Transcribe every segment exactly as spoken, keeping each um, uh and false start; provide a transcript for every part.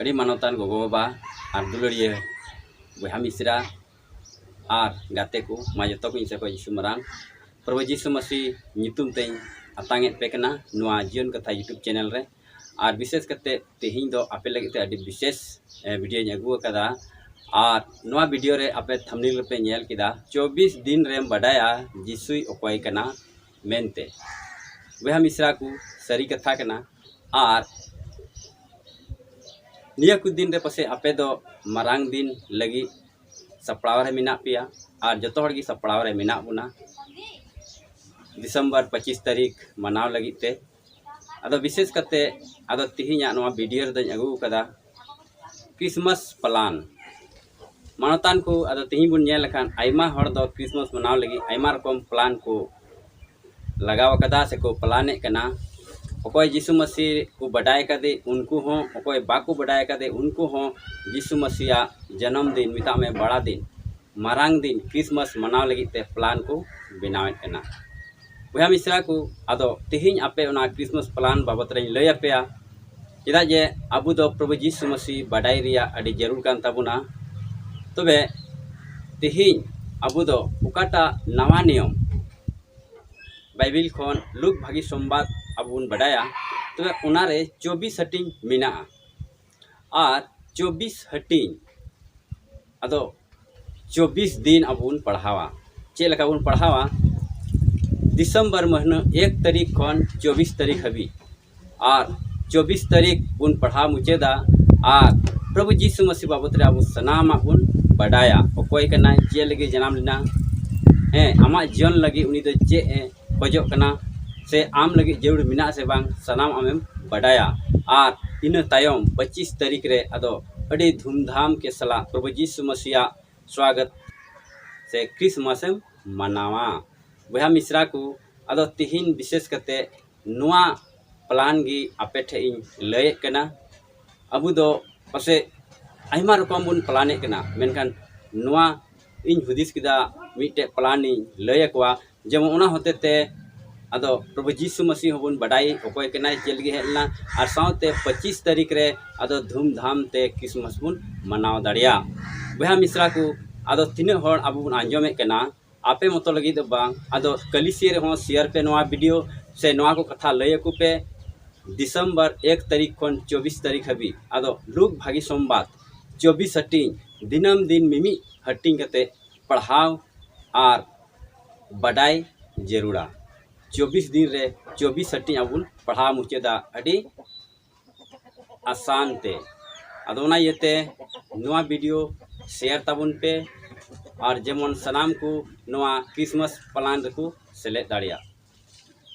ᱟᱹᱰᱤ ᱢᱟᱱᱚᱛᱟᱱ ᱜᱚᱜᱚ ᱵᱟᱵᱟ ᱟᱨ ᱫᱩᱞᱟᱹᱲᱤᱭᱟᱹ ᱵᱚᱭᱦᱟ ᱢᱤᱥᱨᱟ ᱟᱨ ᱜᱟᱛᱮ ᱠᱚ, ᱢᱟ ᱡᱚᱛᱚ ᱠᱚ ᱤᱧ ᱥᱮᱫ ᱠᱷᱚᱱ ᱡᱤᱥᱩ ᱢᱟᱨᱟᱝ ᱯᱨᱚᱵᱷᱩ ᱡᱤᱥᱩ ᱢᱟᱹᱥᱤ ᱧᱩᱛᱩᱢ ᱛᱮᱧ ᱟᱛᱟᱝ ᱮᱫ ᱯᱮ ᱠᱟᱱᱟ ᱱᱚᱣᱟ ᱡᱤᱭᱚᱱ ᱠᱟᱛᱷᱟ YouTube ᱪᱮᱱᱮᱞ ᱨᱮ᱾ ᱟᱨ ᱵᱤᱥᱮᱥ ᱠᱟᱛᱮ ᱛᱮᱦᱮᱧ ᱫᱚ ᱟᱯᱮ ᱞᱟᱹᱜᱤᱫ ᱛᱮ ᱟᱹᱰᱤ ᱵᱤᱥᱮᱥ, ᱮ, ᱵᱷᱤᱰᱤᱭᱳᱧ ᱟᱹᱜᱩ ᱟᱠᱟᱫᱟ᱾ ᱟᱨ ᱱᱚᱣᱟ ᱵᱷᱤᱰᱤᱭᱳ ᱨᱮ ᱟᱯᱮ ᱛᱷᱟᱢᱵᱽᱱᱮᱞ ᱨᱮᱯᱮ ᱧᱮᱞ ᱠᱮᱫᱟ, ᱪᱚᱵᱵᱤᱥ ᱫᱤᱱ ᱨᱮᱢ ᱵᱟᱰᱟᱭᱟ ᱡᱤᱥᱩᱭ ᱚᱠᱚᱭ ᱠᱟᱱᱟ ᱢᱮᱱᱛᱮ᱾ ᱵᱚᱭᱦᱟ ᱢᱤᱥᱨᱟ ᱠᱚ, ᱥᱟᱹᱨᱤ ᱠᱟᱛᱷᱟ ᱠᱟᱱᱟ᱾ ᱟᱨ ᱱᱤᱭᱟᱹ ᱠᱚ ᱫᱤᱱ ᱨᱮ ᱯᱟᱥᱮᱡ ᱟᱯᱮ ᱫᱚ ᱢᱟᱨᱟᱝ ᱫᱤᱱ ᱞᱟᱹᱜᱤᱫ ᱥᱟᱯᱲᱟᱣ ᱨᱮ ᱢᱮᱱᱟᱜ ᱯᱮᱭᱟ ᱟᱨ ᱡᱚᱛᱚ ᱦᱚᱲ ᱜᱮ ᱥᱟᱯᱲᱟᱣ ᱨᱮ ᱢᱮᱱᱟᱜ ᱵᱚᱱᱟ ᱰᱤᱥᱮᱢᱵᱚᱨ ᱯᱚᱸᱪᱤᱥ ᱛᱟᱹᱨᱤᱠᱷ ᱢᱟᱱᱟᱣ ᱞᱟᱹᱜᱤᱫ ᱛᱮ᱾ ᱟᱫᱚ ᱵᱤᱥᱮᱥ ᱠᱟᱛᱮ ᱟᱫᱚ ᱛᱮᱦᱮᱧᱟᱜ ᱱᱚᱣᱟ ᱵᱷᱤᱰᱤᱭᱳ ᱨᱮᱫᱚᱧ ᱟᱹᱜᱩ ᱟᱠᱟᱫᱟ ᱠᱨᱤᱥᱢᱟᱥ ᱯᱞᱟᱱ᱾ ᱢᱟᱱᱚᱛᱟᱱ ᱠᱚ, ᱟᱫᱚ ᱛᱮᱦᱮᱧ ᱵᱚᱱ ᱧᱮᱞ ᱞᱮᱠᱷᱟᱱ ᱟᱭᱢᱟ ᱦᱚᱲ ᱫᱚ ᱠᱨᱤᱥᱢᱟᱥ ᱢᱟᱱᱟᱣ ᱞᱟᱹᱜᱤᱫ ᱟᱭᱢᱟ ᱨᱚᱠᱚᱢ ᱯᱞᱟᱱ ᱠᱚ ᱞᱟᱜᱟᱣ ᱟᱠᱟᱫᱟ ᱥᱮᱠᱚ ᱯᱞᱟᱱᱮᱫ ᱠᱟᱱᱟ᱾ ᱚᱠᱚᱭ ᱡᱤᱥᱩ ᱢᱟᱹᱥᱤ ᱠᱚ ᱵᱟᱰᱟᱭ ᱠᱟᱫᱮ ᱩᱱᱠᱩ ᱦᱚᱸ, ᱚᱠᱚᱭ ᱵᱟᱠᱚ ᱵᱟᱰᱟᱭ ᱠᱟᱫᱮ ᱩᱱᱠᱩ ᱦᱚᱸ ᱡᱤᱥᱩ ᱢᱟᱹᱥᱤᱭᱟᱜ ᱡᱟᱱᱟᱢ ᱫᱤᱱ, ᱢᱮᱛᱟᱜ ᱢᱮ ᱵᱟᱲᱟ ᱫᱤᱱ, ᱢᱟᱨᱟᱝ ᱫᱤᱱ ᱠᱨᱤᱥᱢᱟᱥ ᱢᱟᱱᱟᱣ ᱞᱟᱹᱜᱤᱫ ᱛᱮ ᱯᱞᱟᱱ ᱠᱚ ᱵᱮᱱᱟᱣᱮᱫ ᱠᱟᱱᱟ᱾ ᱵᱚᱭᱦᱟ ᱢᱤᱥᱨᱟ ᱠᱚ, ᱟᱫᱚ ᱛᱮᱦᱮᱧ ᱟᱯᱮ ᱚᱱᱟ ᱠᱨᱤᱥᱢᱟᱥ ᱯᱞᱟᱱ ᱵᱟᱵᱚᱛ ᱨᱮᱧ ᱞᱟᱹᱭ ᱟᱯᱮᱭᱟ, ᱪᱮᱫᱟᱜ ᱡᱮ ᱟᱵᱚ ᱫᱚ ᱯᱨᱚᱵᱷᱩ ᱡᱤᱥᱩ ᱢᱟᱹᱥᱤ ᱵᱟᱰᱟᱭ ᱨᱮᱭᱟᱜ ᱟᱹᱰᱤ ᱡᱟᱹᱨᱩᱲ ᱠᱟᱱ ᱛᱟᱵᱚᱱᱟ᱾ ᱛᱚᱵᱮ ᱛᱮᱦᱮᱧ ᱟᱵᱚ ᱫᱚ ᱚᱠᱟᱴᱟᱜ ᱱᱟᱣᱟ ᱱᱤᱭᱚᱢ ᱵᱟᱭᱵᱮᱞ ᱠᱷᱚᱱ ᱞᱩᱠ ᱵᱷᱟᱹᱜᱤ ᱥᱚᱢᱵᱟᱫ ᱟᱵᱚ ᱵᱚᱱ ᱵᱟᱰᱟᱭᱟ, ᱛᱚᱵᱮ ᱚᱱᱟᱨᱮ ᱪᱚᱵᱵᱤᱥ ᱦᱟᱹᱴᱤᱧ ᱢᱮᱱᱟᱜᱼᱟ᱾ ᱟᱨ ᱪᱚᱵᱵᱤᱥ ᱦᱟᱹᱴᱤᱧ, ᱟᱫᱚ ᱪᱚᱵᱵᱤᱥ ᱫᱤᱱ ᱟᱵᱚ ᱵᱚᱱ ᱯᱟᱲᱦᱟᱣᱟ᱾ ᱪᱮᱫ ᱞᱮᱠᱟ ᱵᱚᱱ ᱯᱟᱲᱦᱟᱣᱟ? ᱰᱤᱥᱮᱢᱵᱚᱨ ᱢᱟᱹᱦᱱᱟᱹ ᱮᱠ ᱛᱟᱹᱨᱤᱠᱷ ᱠᱷᱚᱱ ᱪᱚᱵᱵᱤᱥ ᱛᱟᱹᱨᱤᱠᱷ ᱦᱟᱹᱵᱤᱡ᱾ ᱟᱨ ᱪᱚᱵᱵᱤᱥ ᱛᱟᱹᱨᱤᱠᱷ ᱵᱚᱱ ᱯᱟᱲᱦᱟᱣ ᱢᱩᱪᱟᱹᱫᱟ᱾ ᱟᱨ ᱯᱨᱚᱵᱷᱩ ᱡᱤᱥᱩ ᱢᱟᱹᱥᱤ ᱵᱟᱵᱚᱛ ᱨᱮ ᱟᱵᱚ ᱥᱟᱱᱟᱢᱟᱜ ᱵᱚᱱ ᱵᱟᱰᱟᱭᱟ, ᱚᱠᱚᱭ ᱠᱟᱱᱟᱭ, ᱪᱮᱫ ᱞᱟᱹᱜᱤᱫ ᱡᱟᱱᱟᱢ ᱞᱮᱱᱟ, ᱦᱮᱸ, ᱟᱢᱟᱜ ᱡᱤᱭᱚᱱ ᱞᱟᱹᱜᱤᱫ ᱩᱱᱤ ᱫᱚ ᱪᱮᱫ ᱮ ᱠᱷᱚᱡᱚᱜ ᱠᱟᱱᱟ ᱥᱮ ᱟᱢ ᱞᱟᱹᱜᱤᱫ ᱡᱟᱹᱨᱩᱲ ᱢᱮᱱᱟᱜᱼᱟ ᱥᱮ ᱵᱟᱝ, ᱥᱟᱱᱟᱢ ᱟᱢᱮᱢ ᱵᱟᱰᱟᱭᱟ᱾ ᱟᱨ ᱤᱱᱟᱹ ᱛᱟᱭᱚᱢ ᱯᱚᱸᱪᱤᱥ ᱛᱟᱹᱨᱤᱠᱷ ᱨᱮ ᱟᱫᱚ ᱟᱹᱰᱤ ᱫᱷᱩᱢᱫᱷᱟᱢ ᱠᱮ ᱥᱟᱞᱟᱜ ᱯᱨᱚᱵᱷᱩ ᱡᱤᱥᱩ ᱢᱟᱹᱥᱤᱭᱟᱜ ᱥᱣᱟᱜᱚᱛ ᱥᱮ ᱠᱨᱤᱥᱢᱟᱥ ᱮᱢ ᱢᱟᱱᱟᱣᱟ᱾ ᱵᱚᱭᱦᱟ ᱢᱤᱥᱨᱟ ᱠᱚ, ᱟᱫᱚ ᱛᱤᱦᱤᱧ ᱵᱤᱥᱮᱥ ᱠᱟᱛᱮ ᱱᱚᱣᱟ ᱯᱞᱟᱱ ᱜᱮ ᱟᱯᱮ ᱴᱷᱮᱡ ᱤᱧ ᱞᱟᱹᱭᱮᱫ ᱠᱟᱱᱟ᱾ ᱟᱵᱚ ᱫᱚ ᱯᱟᱥᱮᱡ ᱟᱭᱢᱟ ᱨᱚᱠᱚᱢ ᱵᱚᱱ ᱯᱞᱟᱱᱮᱫ ᱠᱟᱱᱟ, ᱢᱮᱱᱠᱷᱟᱱ ᱱᱚᱣᱟ ᱤᱧ ᱦᱩᱫᱤᱥ ᱠᱮᱫᱟ, ᱢᱤᱫᱴᱮᱡ ᱯᱞᱟᱱ ᱤᱧ ᱞᱟᱹᱭ ᱟᱠᱚᱣᱟ, ᱡᱮᱢᱚᱱ ᱚᱱᱟ ᱦᱚᱛᱮ ᱛᱮ ᱟᱫᱚ ᱯᱨᱚᱵᱷᱩ ᱡᱤᱥᱩ ᱢᱟᱹᱥᱤ ᱦᱚᱸᱵᱚᱱ ᱵᱟᱰᱟᱭ ᱚᱠᱚᱭ ᱠᱟᱱᱟᱭ, ᱪᱮᱫ ᱞᱟᱹᱜᱤᱫ ᱦᱮᱡ ᱞᱮᱱᱟ, ᱟᱨ ᱥᱟᱶᱛᱮ ᱯᱚᱸᱪᱤᱥ ᱛᱟᱹᱨᱤᱠᱷ ᱨᱮ ᱟᱫᱚ ᱫᱷᱩᱢᱫᱷᱟᱢ ᱛᱮ ᱠᱨᱤᱥᱢᱟᱥ ᱵᱚᱱ ᱢᱟᱱᱟᱣ ᱫᱟᱲᱮᱭᱟᱜᱼᱟ᱾ ᱵᱚᱭᱦᱟ ᱢᱤᱥᱨᱟ ᱠᱚ, ᱟᱫᱚ ᱛᱤᱱᱟᱹᱜ ᱦᱚᱲ ᱟᱵᱚ ᱵᱚᱱ ᱟᱸᱡᱚᱢᱮᱫ ᱠᱟᱱᱟ, ᱟᱯᱮ ᱢᱚᱛᱚ ᱞᱟᱹᱜᱤᱫ ᱫᱚ ᱵᱟᱝ, ᱟᱫᱚ ᱠᱟᱹᱞᱤᱥᱤᱭᱟᱹ ᱨᱮᱦᱚᱸ ᱥᱮᱭᱟᱨ ᱯᱮ ᱱᱚᱣᱟ ᱵᱷᱤᱰᱤᱭᱳ, ᱥᱮ ᱱᱚᱣᱟ ᱠᱚ ᱠᱟᱛᱷᱟ ᱞᱟᱹᱭ ᱟᱠᱚ ᱯᱮ᱾ ᱰᱤᱥᱮᱢᱵᱚᱨ ᱮᱠ ᱛᱟᱹᱨᱤᱠᱷ ᱠᱷᱚᱱ ᱪᱚᱵᱵᱤᱥ ᱛᱟᱹᱨᱤᱠᱷ ᱦᱟᱹᱵᱤᱡ ᱟᱫᱚ ᱞᱩᱠ ᱵᱷᱟᱹᱜᱤ ᱥᱚᱢᱵᱟᱫ ᱪᱚᱵᱵᱤᱥ ᱦᱟᱹᱴᱤᱧ, ᱫᱤᱱᱟᱹᱢ ᱫᱤᱱ ᱢᱤᱢᱤᱫ ᱦᱟᱹᱴᱤᱧ ᱠᱟᱛᱮ ᱯᱟᱲᱦᱟᱣ ᱟᱨ ᱵᱟᱰᱟᱭ ᱡᱟᱹᱨᱩᱲᱟ᱾ ᱪᱚᱵᱵᱤᱥ ᱫᱤᱱ ᱨᱮ ᱪᱚᱵᱵᱤᱥ ᱦᱟᱹᱴᱤᱧ ᱟᱵᱚ ᱵᱚᱱ ᱯᱟᱲᱦᱟᱣ ᱢᱩᱪᱟᱹᱫᱟ ᱟᱹᱰᱤ ᱟᱥᱟᱱ ᱛᱮ᱾ ᱟᱫᱚ ᱚᱱᱟ ᱤᱭᱟᱹᱛᱮ ᱱᱚᱣᱟ ᱵᱷᱤᱰᱤᱭᱳ ᱥᱮᱭᱟᱨ ᱛᱟᱵᱚᱱ ᱯᱮ, ᱟᱨ ᱡᱮᱢᱚᱱ ᱥᱟᱱᱟᱢ ᱠᱚ ᱱᱚᱣᱟ ᱠᱨᱤᱥᱢᱟᱥ ᱯᱞᱟᱱ ᱨᱮᱠᱚ ᱥᱮᱞᱮᱫ ᱫᱟᱲᱮᱭᱟᱜ᱾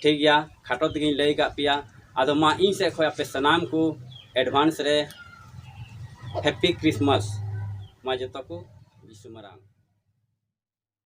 ᱴᱷᱤᱠ ᱜᱮᱭᱟ, ᱠᱷᱟᱴᱚ ᱛᱮᱜᱮᱧ ᱞᱟᱹᱭ ᱠᱟᱜ ᱯᱮᱭᱟ᱾ ᱟᱫᱚ ᱢᱟ ᱤᱧ ᱥᱮᱫ ᱠᱷᱚᱱ ᱟᱯᱮ ᱥᱟᱱᱟᱢ ᱠᱚ ᱮᱰᱵᱷᱟᱱᱥ ᱨᱮ ᱦᱮᱯᱤ ᱠᱨᱤᱥᱢᱟᱥ᱾ ᱢᱟ ᱡᱚᱛᱚ ᱠᱚ ᱡᱤᱥᱩ ᱢᱟᱨᱟᱝ᱾